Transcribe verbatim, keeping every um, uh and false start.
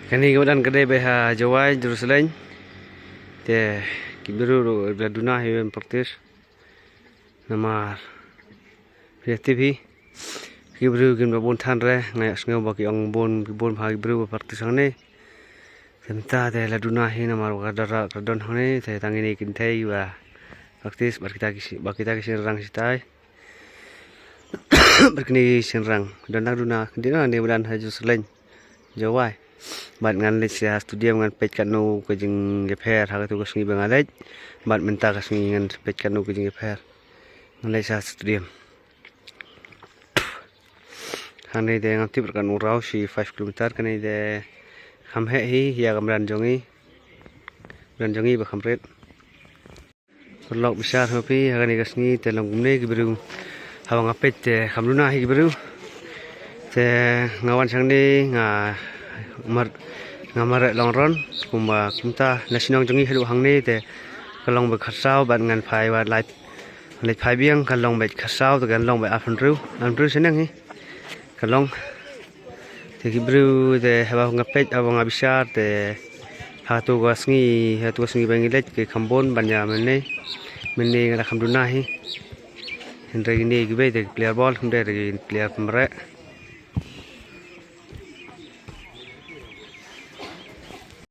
Kane ka madan ka dei beit ha Jowai, Jerusalem. Te ki briew ruh la duna hi ban practice. Namar phi tip hi, ki briew kin ba bun than re, nga ïohsngew ba ki ong bun, ki bun bha ki briew ba practice hangne. Te mynta te la duna hi namar ba ka dara ka don hangne, te tang ine kynthei ba practice bad kita ki shi-, bad kita ki shynrang shatai. Bad kine ki shynrang don la duna, dei na ne madan ha Jerusalem, Jowai. Bad ngan leit sha stadium ngan peit katno ka jingïapher ha katu ka sngi ba nga leit. Bad mynta ka sngi ngan peit katno ka jingïapher. Ngan leit sha stadium. Hangne te ngam tip katno raw, shi five kilometer, kane te kham heh hi ïa ka madan jong ngi. Madan jong ngi ba kham rit. Paralok, bishar ha phi, ha kane ka sngi te long kumne ki briew. Haba nga peit te kham duna hi ki briew. Te nga wan shangne nga mar, nga mareh long ron kumba kumta na shnong jong ngi haduh hangne te ka long beit khatsaw bad ngan phai wat lait, leit phai biang ka long beit khatsaw te kan long beit arphew hynriew, arphew hynriew shaneng hi. Ka long. Te ki briew te haba nga peit, haba nga bishar te ha tu ka sngi, ha tu ka sngi ba ngi leit ki kham bun ban ïa mynne. Mynne nga la kham duna hi. Hynrei kine kiwei te ki player ball, hynrei ki player mareh.